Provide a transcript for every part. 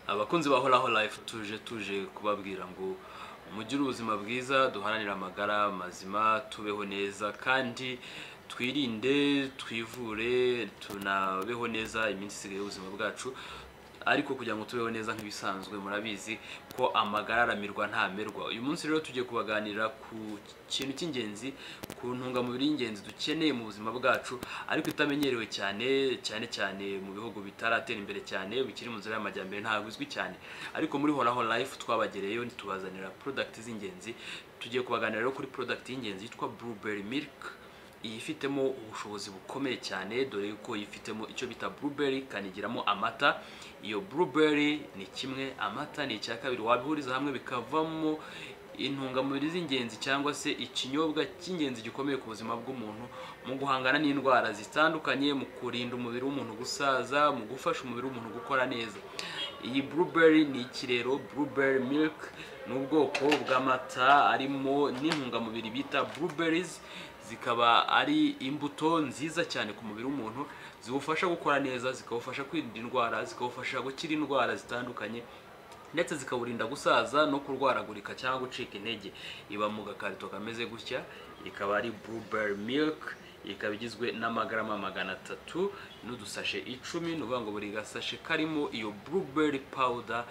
Abakunzi ba Horaho Life, tuje kubabwira ngo mugire ubuzima bwiza, duharanire amagara mazima, tubeho neza kandi twirinde, twivure, tunabeho neza iminsi isigaye y'ubuzima bwacu. Ariko kugira ngo tubeho neza nk'ibisanzwe, murabizi ko amagara aramirwa ntamerwa. Uyu munsi rero tugiye kubaganirira ku kintu cy'ingenzi, ku ntungamubiri y'ingenzi dukeneye mu buzima bwacu, ariko itamenyerewe cyane cyane cyane mu bihugu bitaratera imbere cyane, bikiri mu nzira y'amajyambere, ntabwo izwi cyane. Ariko muri Horaho Life twabagereyeyo, tubazanira product z'ingenzi. Tugiye kubaganira rero kuri product y'ingenzi yitwa Blueberry Milk. Iyi ifitemo ubushobozi bukomeye cyane, dore ko yifitemo icyo bita blueberry, ikanigiramo amata. Iyo blueberry ni kimwe, amata ni icya kabiri, wabihuriza hamwe bikavamo intungamubiri z'ingenzi cyangwa se ikinyobwa cy'ingenzi gikomeye ku buzima bw'umuntu, mu guhangana n'indwara zitandukanye, mu kurinda umubiri w'umuntu gusaza, mu gufasha umubiri w'umuntu gukora neza. Iyi blueberry ni iki rero? Blueberry milk ni ubwoko bw'amata arimo n'intungamubiri bita blueberries, zikaba ari imbuto nziza cyane ku mubiri w'umuntu, ziwufasha gukora neza, zikawufasha kwirinda indwara, zikawufasha gukira indwara zitandukanye, ndetse zikawurinda gusaza no kurwaragurika cyangwa gucika intege. Iba mu gakarito kameze gutya, ikaba ari blueberry milk, ikaba igizwe n'amagarama 300 n'udusashe 10. Ni ukuvuga ngo buri gasashe karimo iyo blueberry powder,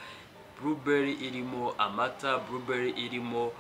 blueberry irimo amata, blueberry irimo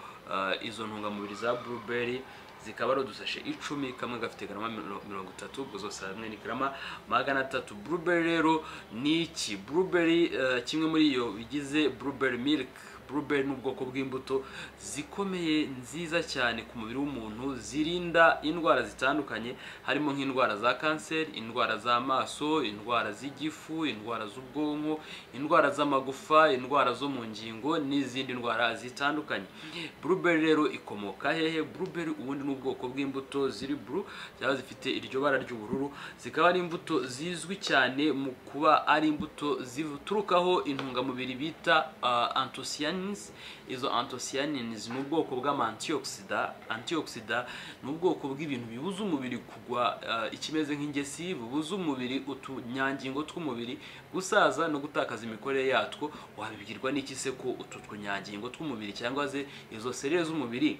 izo ntungamubiri za blueberry, zikaba ari udusashe 10, kamwe gafite garama 30, ubwo zose hamwe ni garama 300. Blueberry rero ni iki? Blueberry, kimwe muri iyo bigize blueberry milk. Blueberry ni ubwoko bw'imbuto zikomeye, nziza cyane ku mubiri w'umuntu, zirinda indwara zitandukanye, harimo nk'indwara za kanseri, indwara z'amaso, indwara z'igifu, indwara z'ubwonko, indwara z'amagufa, indwara zo mu ngingo n'izindi ndwara zitandukanye. Blueberry rero ikomoka hehe? Blueberry ubundi ni ubwoko bw'imbuto ziri blue cyangwa zifite iryo bara ry'ubururu, zikaba ari imbuto zizwi cyane mu kuba ari imbuto ziturukaho intungamubiri bita anthocyanins. Izo anthocyanins ni ubwoko bw'ama antioxidant. Antioxidant ni ubwoko bw'ibintu bibuza umubiri kugwa ikimeze nk'ingesi, bubuza umubiri, utunyangingo tw'umubiri gusaza no gutakaza imikorere yatwo. Wabibwirwa n'iki se ko utu tunyangingo tw'umubiri cyangwa se izo serire z'umubiri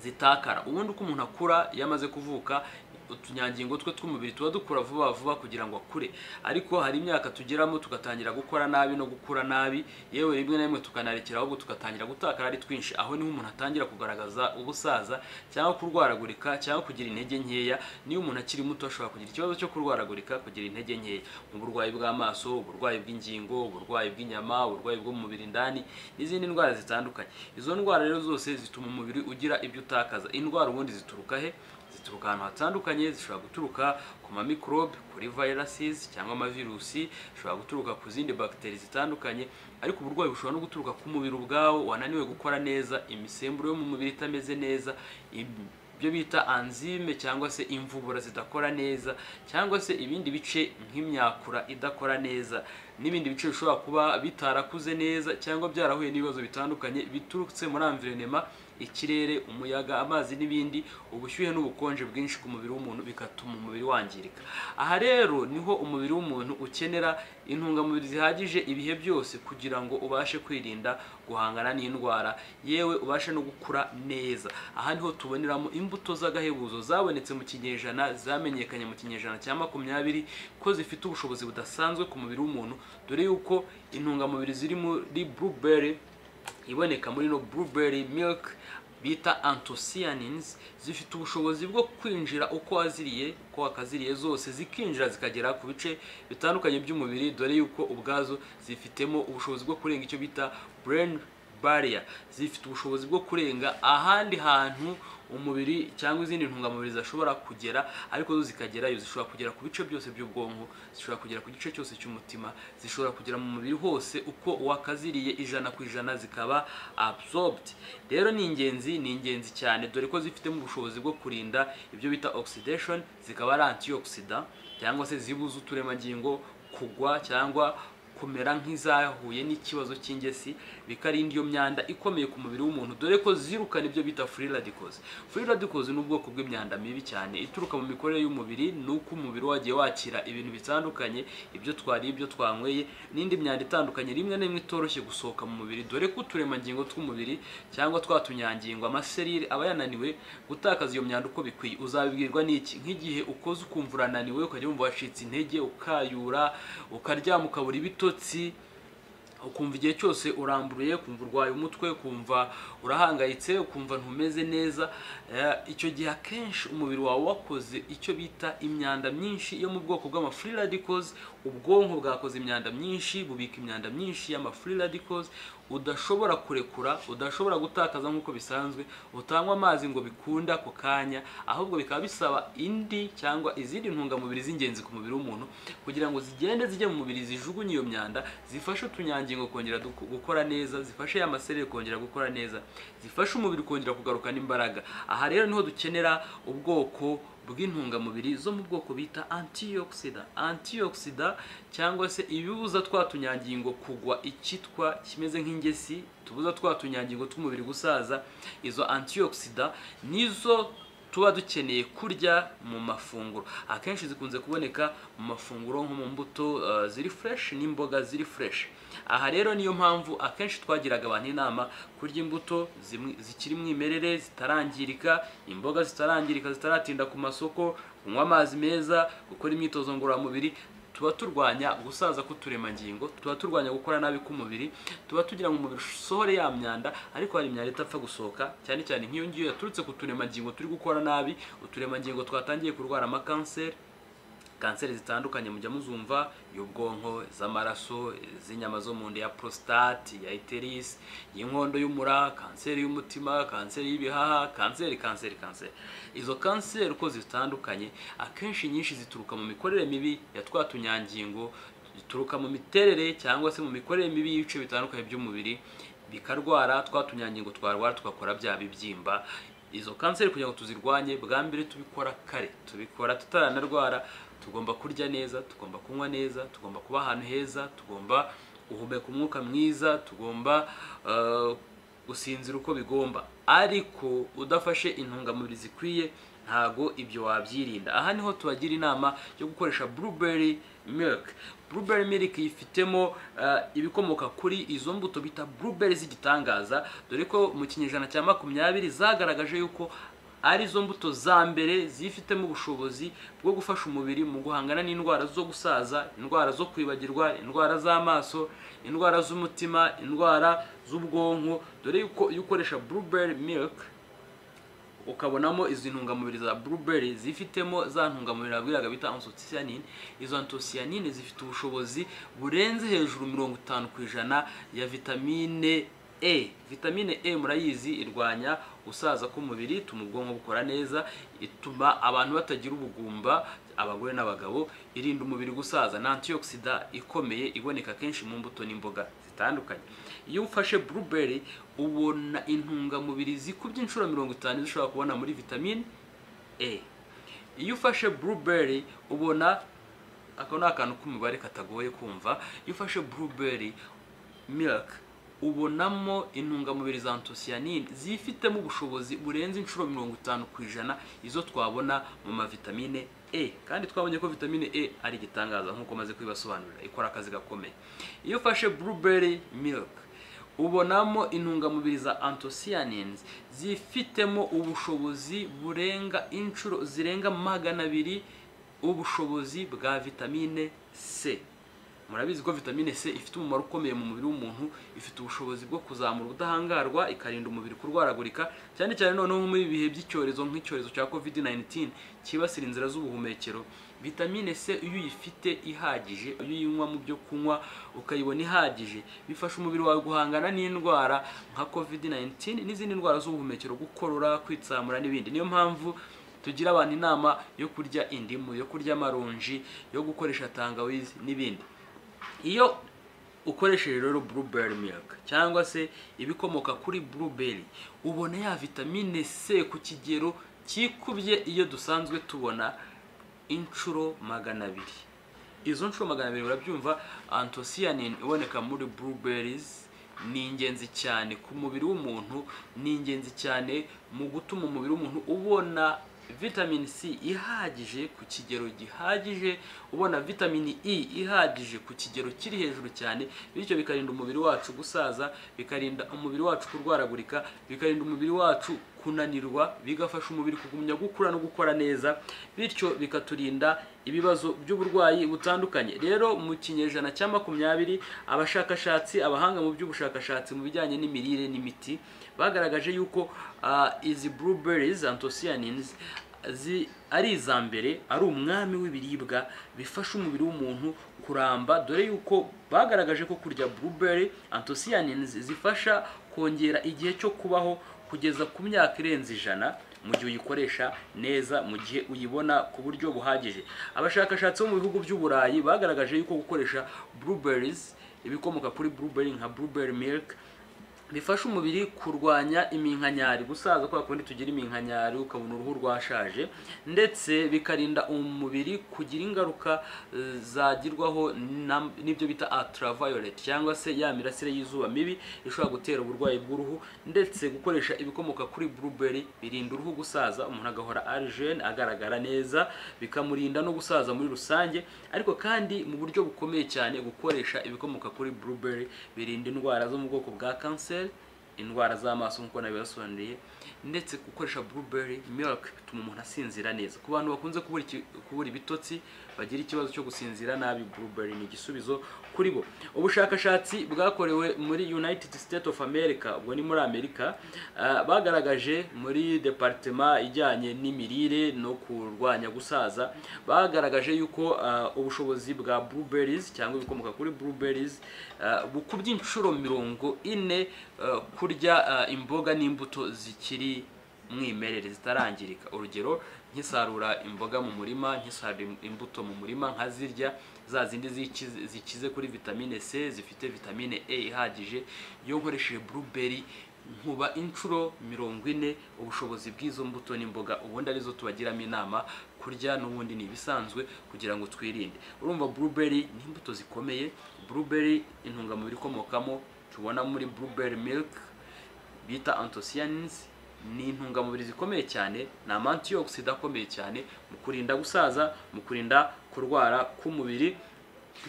zitakara? Ubundi uko umuntu akura, iyo amaze kuvuka, utunyangingo twe tw'umubiri tuba dukura vuba vuba kugira ngo akure, ariko hari imyaka tugeramo tugatangira gukora nabi no gukura nabi, yewe rimwe na rimwe tukanarekera ahubwo tugatangira gutakara ari twinshi. Aho niho umuntu atangira kugaragaza ubusaza cyangwa kurwaragurika cyangwa kugira intege nkeya. Niyo umuntu akiri muto ashobora kugira ikibazo cyo kurwaragurika, kugira intege nkeya, mu burwayi bw'amaso, uburwayi bw'ingingo, uburwayi bw'inyama, uburwayi bwo mu mubiri ndani n'izindi ndwara zitandukanye. Izo ndwara rero zose zituma umubiri ugira ibyo utakaza. Indwara ubundi zituruka he? Zituruka ahantu hatandukanye. Zishobora guturuka ku ma microbe, kuri viruses cyangwa amavirusi, zishobora guturuka ku zindi bagiteri zitandukanye, ariko uburwayi bushobora no guturuka ku mubiri ubwawo wananiwe gukora neza, imisemburo yo mu mubiri itameze neza, ibyo bita enzyme cyangwa se imvubura zidakora neza, cyangwa se ibindi bice nk'imyakura idakora neza, n'ibindi bice bishobora kuba bitarakuze neza cyangwa byarahuye n'ibibazo bitandukanye biturutse muri environment, ikirere, umuyaga, amazi n'ibindi, ubushyuhe n'ubukonje bwinshi ku mubiri w'umuntu, bigatuma umubiri wangirika. Aha rero niho umubiri w'umuntu ukenera intungamubiri zihagije ibihe byose kugira ngo ubashe kwirinda guhangana n'indwara, yewe ubashe no gukura neza. Aha niho tuboneramo imbuto z'agahebuzo zabonetse mu kinyejana, zamenyekanye mu kinyejana cya 20, ko zifite ubushobozi budasanzwe ku mubiri w'umuntu, dore yuko intungamubiri ziri muri blueberry, iboneka muri no blueberry milk bita anthocyanins, zifite ubushobozi bwo kwinjira uko waziriye, uko wakaziriye zose zikinjira zikagera ku bice bitandukanye by'umubiri, dore yuko ubwazo zifitemo ubushobozi bwo kurenga icyo bita brain barrier. Zifite ubushobozi bwo kurenga ahandi hantu umubiri cyangwa izindi ntungamubiri zashobora kugera, ariko zo zikagerayo. Zishobora kugera ku bice byose by'ubwonko, zishobora kugera ku gice cyose cy'umutima, zishobora kugera mu mubiri hose uko wakaziriye 100%, zikaba absorbed. Rero ni ingenzi, ni ingenzi cyane, dore ko zifitemo ubushobozi bwo kurinda ibyo bita oxidation, zikaba ari antioxidant cyangwa se zibuza uturemangingo kugwa cyangwa kumera nk'izahuye n'ikibazo cy'ingesi, bikarinda iyo myanda ikomeye ku mubiri w'umuntu, dore ko zirukana ibyo bita free radicals. Free radicals ni ubwoko bw'imyanda mibi cyane ituruka mu mikorere y'umubiri, nuko umubiri wagiye wakira ibintu bitandukanye, ibyo twariye, ibyo twanyweye, n'indi myanda itandukanye rimwe na rimwe itoroshye gusohoka mu mubiri, dore ko uturemangingo tw'umubiri cyangwa twa tunyangingo, amaserire, aba yananiwe gutakaza iyo myanda uko bikwiye. Uzabibwirwa n'iki? Nk'igihe ukoze ukumva urananiwe, ukajya wumva wacitse intege, ukayura, ukaryama ukabura ibitotsi, ukumva igihe cyose urambuye, ukumva urwaye umutwe, ukumva urahangayitse, ukumva ntumeze neza. Icyo gihe akenshi umubiri wawe wakoze icyo bita imyanda myinshi yo mu bwoko bw'ama free radicals. Ubwonko bwakoze imyanda myinshi, bubika imyanda myinshi y'ama free radicals udashobora kurekura, udashobora gutakaza nk'uko bisanzwe, utanywa amazi ngo bikunde ako kanya, ahubwo bikaba bisaba indi cyangwa izindi ntungamubiri z'ingenzi ku mubiri w'umuntu kugira ngo zigende zijye mu mubiri, zijugunye iyo myanda, zifashe utunyangingo kongera gukora neza, zifashe ya maserere kongera gukora neza, zifashe umubiri kongera kugarukana imbaraga. Aha rero niho dukenera ubwoko bw'intungamubiri zo mu bwoko bita antioxidant. Antioxidant cyangwa se ibibuza twa tunyangingo kugwa icyitwa kimeze nk'ingesi, tubuza twa tunyangingo tw'umubiri gusaza. Izo antioxidant nizo tuba dukeneye kurya mu mafunguro. Akenshi zikunze kuboneka mu mafunguro nko mu mbuto ziri fresh n'imboga ziri fresh. Aha rero niyo mpamvu akenshi twagiraga abantu inama kurya imbuto zikiri mwimerere, zitarangirika, imboga zitarangirika, zitaratinda ku masoko, kunywa amazi meza, gukora imyitozo ngororamubiri. Tuba turwanya gusaza k'uturemangingo, tuba turwanya gukora nabi k'umubiri, tuba tugira ngo umubiri usohore ya myanda. Ariko hari imyanda itapfa gusohoka, cyane cyane nk'iyo ngiyo yaturutse ku turemangingo turi gukora nabi, uturemangingo twatangiye kurwara amakanseri, kanseri zitandukanye mujya muzumva, y'ubwonko, z'amaraso, z'inyama zo mu nda, ya prostate, ya uterus, y'inkondo y'umura, kanseri y'umutima, kanseri y'ibihaha, kanseri, kanseri, kanseri. Izo kanseri uko zitandukanye, akenshi nyinshi zituruka mu mikorere mibi ya twa tunyangingo, zituruka mu miterere cyangwa se mu mikorere mibi y'ibice bitandukanye by'umubiri, bikarwara, twa tunyangingo twarwara tugakora bya bibyimba. Izo kanseri kugira ngo tuzirwanye, bwa mbere tubikora kare, tubikora tutaranarwara. Tugomba kurya neza, tugomba kunywa neza, tugomba kuba ahantu heza, tugomba guhumeka umwuka mwiza, tugomba gusinzira uko bigomba. Ariko udafashe intungamubiri zikwiye ntago ibyo wabyirinda. Aha niho tubagira inama yo gukoresha blueberry milk. Blueberry milk yifitemo ibikomoka kuri izo mbuto bita blueberry z'igitangaza, dore ko mu kinyejana cya 20 zagaragaje yuko ari zo mbuto za mbere zifitemo ubushobozi bwo gufasha umubiri mu guhangana n'indwara zo gusaza, indwara zo kwibagirwa, indwara z'amaso, indwara z'umutima, indwara z'ubwonko. Dore yuko iyo ukoresha blueberry milk ukabonamo izi ntungamubiri za blueberry zifitemo za ntungamubiri nabwiraga bita anthocyanine. Izo anthocyanine zifite ubushobozi burenze hejuru 50% ya vitamine E. Vitamine E murayizi, irwanya gusaza k'umubiri, ituma ubwonko bukora neza, ituma abantu batagira ubugumba, abagore n'abagabo, irinda umubiri gusaza. Na antioxidant ikomeye iboneka kenshi mu mbuto n'imboga zitandukanye. Iyo ufashe blueberry ubona intungamubiri zikubye inshuro 50 zishobora kubona muri vitamine E. Iyo ufashe blueberry ubona, ako ni akantu k'umubare katagoye kumva, iyo ufashe blueberry milk ubonamo intungamubiri za anthocyanine zifitemo ubushobozi burenze inshuro 50% izo twabona mu mavitamine E. Kandi twabonye ko vitamine E ari igitangaza nk'uko maze kubibasobanurira, ikora akazi gakomeye. Iyo ufashe blueberry milk ubonamo intungamubiri za anthocyanins zifitemo ubushobozi burenga inshuro zirenga 200 ubushobozi bwa vitamine C. Murabizi ko vitamine C ifite umumaro ukomeye mu mubiri w'umuntu, ifite ubushobozi bwo kuzamura ubudahangarwa, ikarinda umubiri kurwaragurika, cyane cyane noneho muri ibihe by'icyorezo nk'icyorezo cya COVID-19 cyibasira inzira z'ubuhumekero. Vitamine C iyo uyifite ihagije, iyo uyinywa mu byo kunywa ukayibona ihagije, bifasha umubiri wawe guhangana n'indwara nka COVID-19 n'izindi ndwara z'ubuhumekero, gukorora, kwitsamura n'ibindi. Niyo mpamvu tugira abantu inama yo kurya indimu, yo kurya amaronji, yo gukoresha tangawizi n'ibindi. Iyo ukoresheje rero blueberry milk cyangwa se ibikomoka kuri blueberry, ubona ya vitamine C ku kigero cyikubye iyo dusanzwe tubona inshuro 200. Izo nshuro 200, urabyumva, anthocyanin iboneka muri blueberries ni ingenzi cyane ku mubiri w'umuntu, ni ingenzi cyane mu gutuma umubiri w'umuntu ubona vitamine C ihagije ku kigero gihagije, ubona vitamine E ihagije ku kigero kiri hejuru cyane, bityo bikarinda umubiri wacu gusaza, bikarinda umubiri wacu kurwaragurika, bikarinda umubiri wacu kunanirwa, bigafasha umubiri kugumya gukura no gukora neza, bityo bikaturinda ibibazo by'uburwayi butandukanye. Rero mu kinyejana cya 20, abashakashatsi, abahanga mu by'ubushakashatsi mu bijyanye n'imirire n'imiti bagaragaje yuko izi blueberries anthocyanins ari iza mbere, ari umwami w'ibiribwa bifasha umubiri w'umuntu kuramba, dore yuko bagaragaje ko kurya blueberry anthocyanins zifasha kongera igihe cyo kubaho kugeza ku myaka irenze 100 mu gihe uyikoresha neza, mu gihe uyibona ku buryo buhagije. Abashakashatsi bo mu bihugu by'Uburayi bagaragaje yuko gukoresha blueberries, ibikomoka kuri blueberry nka blueberry milk, bifasha umubiri kurwanya iminkanyari, gusaza kwa kundi tugira iminkanyari ukabona uruhu rwashaje, ndetse bikarinda umubiri kugira ingaruka zagirwaho n'ibyo bita ultraviolet cyangwa se ya mirasire y'izuba mibi ishobora gutera uburwayi bw'uruhu. Ndetse gukoresha ibikomoka kuri blueberry birinda uruhu gusaza, umuntu agahora ari jeune, agaragara neza, bikamurinda no gusaza muri rusange. Ariko kandi mu buryo bukomeye cyane, gukoresha ibikomoka kuri blueberry birinda indwara zo mu bwoko bwa kanseri, indwara z'amaso nk'uko nabibasobanuriye, ndetse gukoresha blueberry milk bituma umuntu asinzira neza. Ku bantu bakunze kubura ibitotsi, bagira ikibazo cyo gusinzira nabi, blueberry ni igisubizo kuri bo. Ubushakashatsi bwakorewe muri United States of America, ubwo ni muri Amerika, bagaragaje muri departema ijyanye n'imirire no kurwanya gusaza, bagaragaje yuko ubushobozi bwa blueberries cyangwa ibikomoka kuri blueberries bukubye inshuro 40 kurya imboga n'imbuto zikiri mwimerere, zitarangirika. Urugero, nkisarura imboga mu murima, nkisarura imbuto mu murima, nkazirya za zindi zikize kuri vitamine C, zifite vitamine E ihagije, iyo nkoresheje blueberry nkuba inshuro 40 ubushobozi bw'izo mbuto n'imboga, ubundi arizo tubagiramo inama kurya, n'ubundi ni ibisanzwe kugira ngo twirinde. Urumva blueberry ni imbuto zikomeye. Blueberry, intungamubiri ikomokamo tubona muri blueberry milk bita anthocyanins, ni intungamubiri zikomeye cyane, ni ama antioxidant akomeye cyane mu kurinda gusaza, mu kurinda kurwara k'umubiri,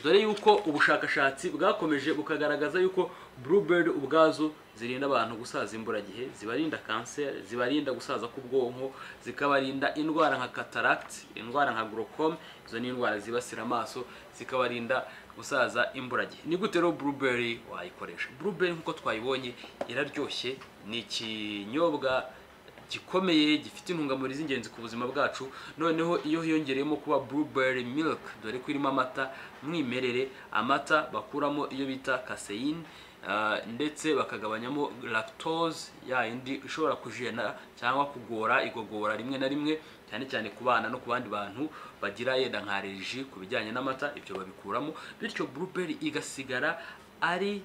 dore yuko ubushakashatsi bwakomeje bukagaragaza yuko blueberry ubwazo zirinda abantu gusaza imburagihe, zibarinda kanseri, zibarinda gusaza k'ubwonko, zikabarinda indwara nka cataract, indwara nka glaucome, izo ni indwara zibasira amaso, zikabarinda gusaza imburagihe. Ni gute rero blueberry wayikoresha? Blueberry nk'uko twayibonye iraryoshye, ni ikinyobwa gikomeye gifite intungamubiri z'ingenzi ku buzima bwacu. Noneho iyo hiyongereyemo kuba blueberry milk, dore ko irimo amata mwimerere, amata bakuramo iyo bita casein, ndetse bakagabanyamo lactose, ya yindi ishobora kujena cyangwa kugora igogora rimwe na rimwe, cyane cyane ku bana no ku bandi bantu bagira yenda nka allergie ku bijyanye n'amata, ibyo babikuramo, bityo blueberry igasigara ari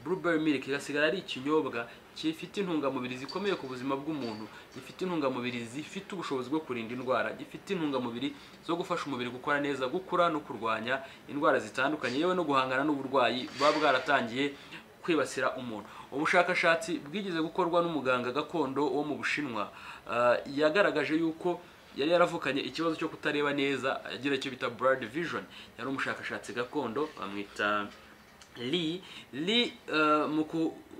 blueberry milk, igasigara ari ikinyobwa gifite intungamubiri zikomeye ku buzima bw'umuntu, gifite intungamubiri zifite ubushobozi bwo kurinda indwara, gifite intungamubiri zo gufasha umubiri gukora neza, gukura no kurwanya indwara zitandukanye, yewe no guhangana n'uburwayi buba bwaratangiye kwibasira umuntu. Ubushakashatsi bwigeze gukorwa n'umuganga gakondo wo mu Bushinwa, yagaragaje yuko yari yaravukanye ikibazo cyo kutareba neza, agira icyo bita blurred vision. Yari umushakashatsi gakondo bamwita Li Li. Mu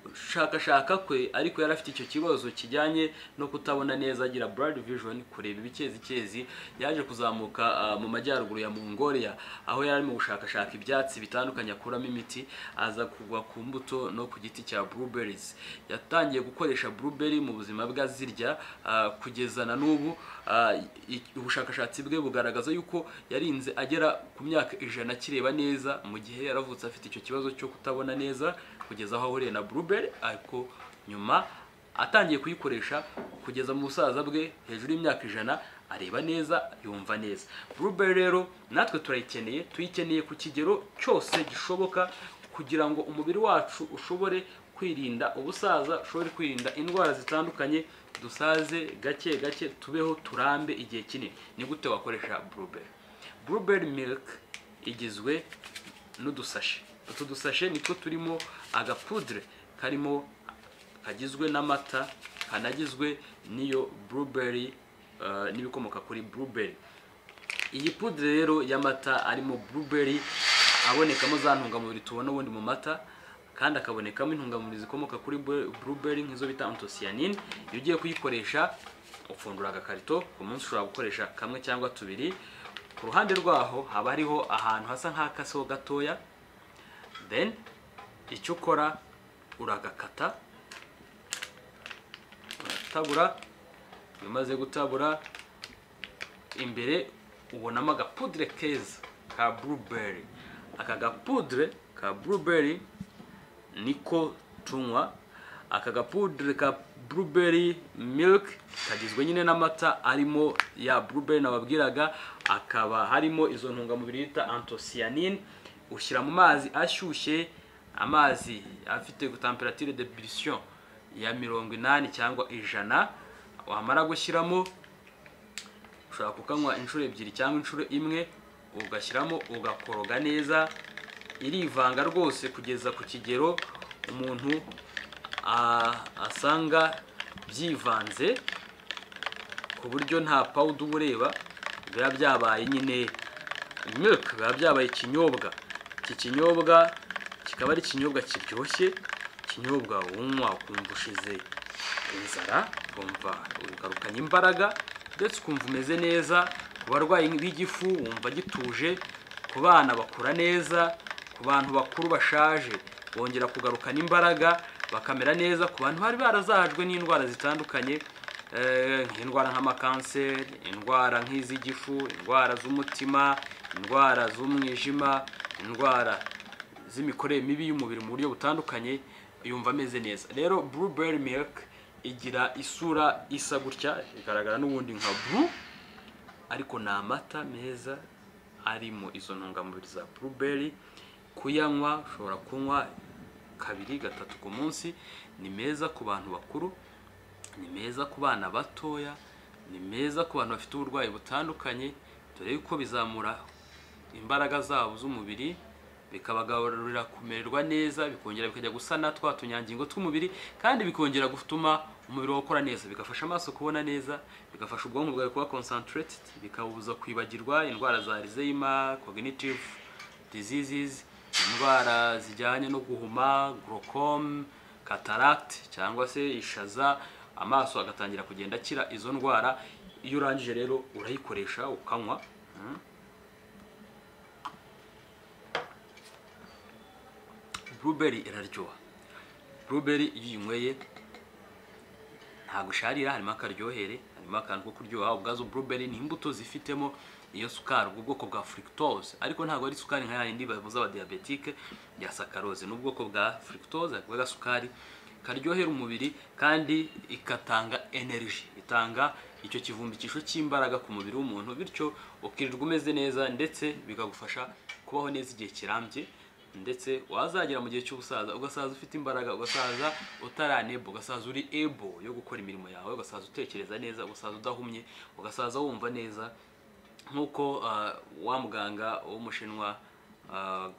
gushakashaka kwe, ariko yari afite icyo kibazo kijyanye no kutabona neza, agira blurred vision, kureba ibikezikezi, yaje kuzamuka mu majyaruguru ya Mongolia, aho yari arimo gushakashaka ibyatsi bitandukanye akuramo imiti, aza kugwa ku mbuto no ku giti cya blueberries. Yatangiye gukoresha blueberry mu buzima bwe azirya, kugeza na n'ubu. Ubushakashatsi bwe bugaragaza yuko yarinze agera ku myaka 100 akireba neza, mu gihe yaravutse afite icyo kibazo cyo kutabona neza, kugeza aho ahuriye na blueberry. Ariko nyuma atangiye kuyikoresha kugeza mu busaza bwe, hejuru y'imyaka 100, areba neza, yumva neza. Blueberry rero natwe turayikeneye, tuyikeneye ku kigero cyose gishoboka kugira ngo umubiri wacu ushobore kwirinda ubusaza, ushobore kwirinda indwara zitandukanye, dusaze gake gake, tubeho turambe igihe kinini. Ni gute wakoresha blueberry? Blueberry milk Igizwe n'udusashe. Utu dusashe nitwo turimo agapudre karimo kagizwe n'amata, kanagizwe n'iyo blueberry, n'ibikomoka kuri blueberry. Iyi pudre rero y'amata arimo blueberry abonekamo za ntungamubiri tubona ubundi mu mata, kandi akabonekamo intungamubiri zikomoka kuri blueberry nk'izo bita anthocyanin. Iyo ugiye kuyikoresha upfundura agakarito, ku munsi ushobora gukoresha kamwe cyangwa tubiri. Ku ruhande rwaho haba hariho ahantu hasa nk'akaseho gatoya, then icyo ukora uragakata, uratabura. Iyo umaze gutabura imbere ubonamo agapudre keza ka blueberry. Aka gapudre ka blueberry niko tunywa. Aka gapudre ka blueberry milk kagizwe nyine n'amata arimo ya blueberry nababwiraga, akaba harimo izo ntungamubiri bita anthocyanin. Ushyira mu mazi ashyushye, amazi afite temperature d'ébullition ya 80 cyangwa 100. Wamara gushyiramo ushobora kukanywa inshuro ebyiri cyangwa inshuro imwe, ugashyiramo ugakoroga neza, irivanga rwose kugeza ku kigero umuntu asanga byivanze, ku buryo nta powder uba ureba, biba byabaye nyine milk, biba byabaye ikinyobwa. Iki kinyobwa kikaba ari ikinyobwa kiryoshye, ikinyobwa unywa ukumva ushize inzara, ukumva ugarukanye imbaraga, ndetse ukumva umeze neza. Ku barwayi b'igifu wumva gituje, ku bana bakura neza, ku bantu bakuru bashaje bongera kugarukana imbaraga bakamera neza, ku bantu bari barazahajwe n'indwara zitandukanye, nk'indwara nk'amakanseri, indwara nk'iz'igifu, indwara z'umutima, indwara z'umwijima, indwara z'imikorere mibi y'umubiri mu buryo butandukanye, yumva ameze neza. Rero blueberry milk igira isura isa gutya, igaragara n'ubundi nka blue, ariko ni amata meza arimo izo ntungamubiri za blueberry. Kuyanywa ushobora kunywa kabiri gatatu ku munsi, ni meza ku bantu bakuru, ni meza ku bana batoya, ni meza ku bantu bafite uburwayi butandukanye, dore yuko bizamura imbaraga zabo z'umubiri, bikabagaburira kumererwa neza, bikongera bikajya gusana twa tunyangingo tw'umubiri, kandi bikongera gutuma umubiri wawe ukora neza, bigafasha amaso kubona neza, bigafasha ubwonko bwawe kuba concentrated, bikabuza kwibagirwa indwara za Alzheimer, cognitive diseases, indwara zijyanye no guhuma, glaucome, cataract cyangwa se ishaza, amaso agatangira kugenda akira izo ndwara. Iyo urangije rero urayikoresha ukanywa. Blueberry iraryoha. Blueberry iyo uyinyweye ntabwo isharira, harimo akaryohere, harimo akantu ko kuryoha. Ubwazo blueberry ni imbuto zifitemo iyo sukari, ubwo bwoko bwa fructose, ariko ntabwo ari isukari nka yindi bavuza aba diabétique ya saccharose, ni ubwoko bwa fructose bw'agasukari karyohera umubiri, kandi ikatanga energy, itanga icyo kivumbikisho cy'imbaraga ku mubiri w'umuntu, bityo ukirirwa umeze neza, ndetse bikagufasha kubaho neza igihe kirambye, ndetse wazagera mu gihe cy'ubusaza ugasaza ufite imbaraga, ugasaza utaranebo, ugasaza uri able yo gukora imirimo yawe, ugasaza utekereza neza, ugasaza udahumye, ugasaza wumva neza, nk'uko wa muganga w'umushinwa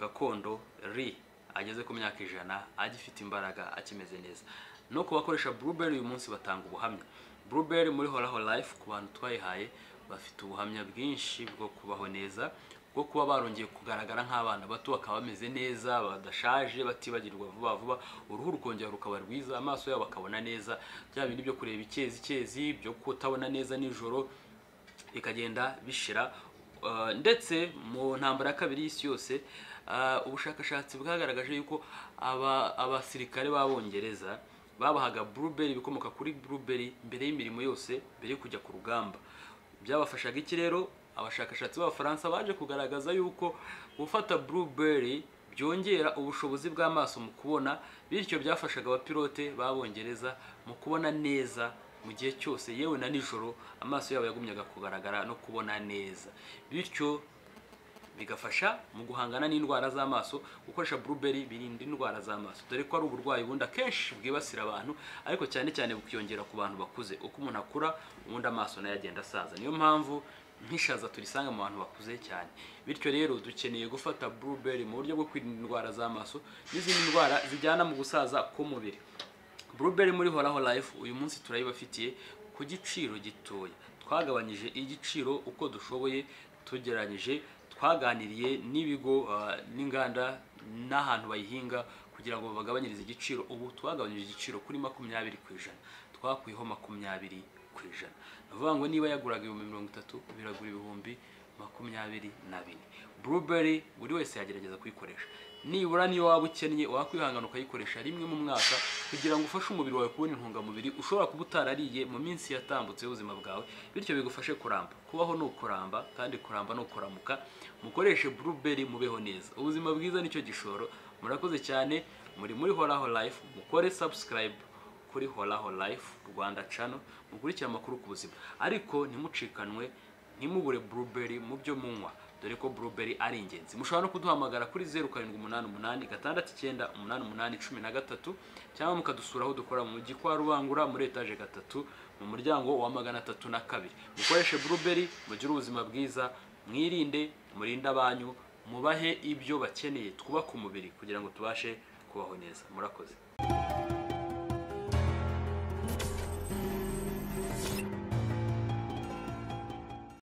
gakondo Ri ageze ku myaka 100 agifite imbaraga, akimeze neza. No ku bakoresha blueberry uyu munsi batanga ubuhamya. Blueberry muri Horaho Life, ku bantu twayihaye, bafite ubuhamya bwinshi bwo kubaho neza, bwo kuba barongeye kugaragara nk'abana bato, bakaba bameze neza, badashaje, batibagirwa vuba vuba, uruhu rukongera rukaba rwiza, amaso yabo bakabona neza, bya bindi byo kureba icyezi cyezi, byo kutabona neza nijoro bikagenda bishira. Ndetse mu ntambara ya kabiri y'isi yose, ubushakashatsi bwagaragaje yuko abasirikare b'Abongereza babahaga blueberry, ibikomoka kuri blueberry, mbere y'imirimo yose, mbere yo kujya ku rugamba. Byabafashaga iki rero? Abashakashatsi b'Abafaransa baje kugaragaza yuko gufata blueberry byongera ubushobozi bw'amaso mu kubona, bityo byafashaga abapilote b'Abongereza mu kubona neza mu gihe cyose, yewe na nijoro amaso yabo yagumyaga kugaragara no kubona neza, bityo bigafasha mu guhangana n'indwara z'amaso. Gukoresha blueberry birinda indwara z'amaso, dore ko ari uburwayi bundi akenshi bwibasira abantu, ariko cyane cyane bukiyongera ku bantu bakuze. Uko umuntu akura ubundi amaso nayo agenda asaza, niyo mpamvu nk'ishaza turisanga mu bantu bakuze cyane. Bityo rero dukeneye gufata blueberry mu buryo bwo kwirinda indwara z'amaso n'izindi ndwara zijyana mu gusaza k'umubiri. Blueberry muri Horaho Life uyu munsi turayibafitiye ku giciro gitoya. Twagabanyije igiciro uko dushoboye, tugereranyije, twaganiriye n'ibigo n'inganda n'ahantu bayihinga kugira ngo babagabanyirize igiciro. Ubu twagabanyije igiciro kuri 20%, twakuyeho 20%. Ni ukuvuga ngo niba yaguraga 30,000 biragura 24,000. Blueberry buri wese yagerageza kuyikoresha, nibura niyo waba ukennye wakwihangana ukayikoresha rimwe mu mwaka kugira ngo ufashe umubiri wawe kubona intungamubiri ushobora kuba utarariye mu minsi yatambutse y'ubuzima bwawe, bityo bigufashe kuramba. Kubaho ni ukuramba, kandi kuramba ni ukuramuka. Mukoreshe blueberry mubeho neza, ubuzima bwiza nicyo gishoro. Murakoze cyane, muri Horaho Life, mukore subscribe kuri Horaho Life Rwanda channel, mukurikire amakuru ku buzima, ariko ntimucikanwe, ntimubure blueberry mu byo munywa, dore ko blueberry ari ingenzi. Mushobora no kuduhamagara kuri 0788 69 88 13, cyangwa mukadusura aho dukora mu mujyi kwa Rubangura muri etaje 3 mu muryango wa 302. Mukoreshe blueberry mugire ubuzima bwiza, mwirinde, murinde abanyu, mubahe ibyo bakeneye, twubake umubiri kugira ngo tubashe kubaho neza. Murakoze.